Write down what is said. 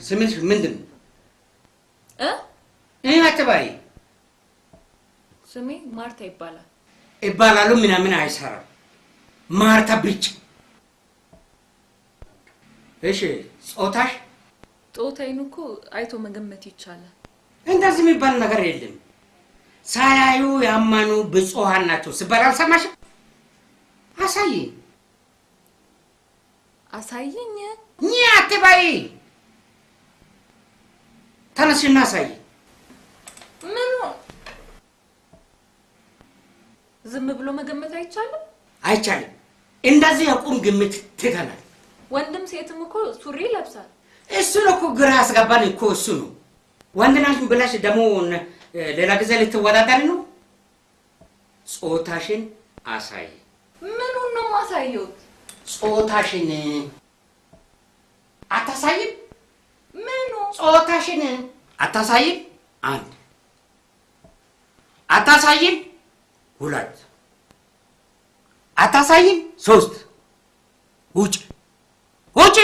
ስምሽ ምንድን ነው? እ እ አትበይ። ስሜ ማርታ ይባላል። ይባላሉ ምናምን አይሰራም። ማርታ ብቻ። እሺ፣ ጾታሽ? ጾታዬን እኮ አይቶ መገመት ይቻላል። እንደዚህ የሚባል ነገር የለም። ሳያዩ ያመኑ ብፁዓን ናቸው ሲባል አልሰማሽም? አሳይኝ። አሳይኝ? እኛ አትበይ። ተነሽና አሳይ። ምኑ? ዝም ብሎ መገመት አይቻልም? አይቻልም። እንደዚህ የቁም ግምት ትተናል። ወንድም ሴትም እኮ ሱሪ ይለብሳል። እሱ ነው እኮ ግራ ያስገባን እኮ እሱ ነው። ወንድ ናሽ ብለሽ ደግሞ ሌላ ጊዜ ልትወዳደሪ ነው። ጾታሽን አሳይ። ምኑን ነው የማሳየው? ጾታሽን አታሳይም? ምኑ? ጾታሽን አታሳይም? አንድ። አታሳይም? ሁለት። አታሳይም? ሶስት። ውጭ ውጭ!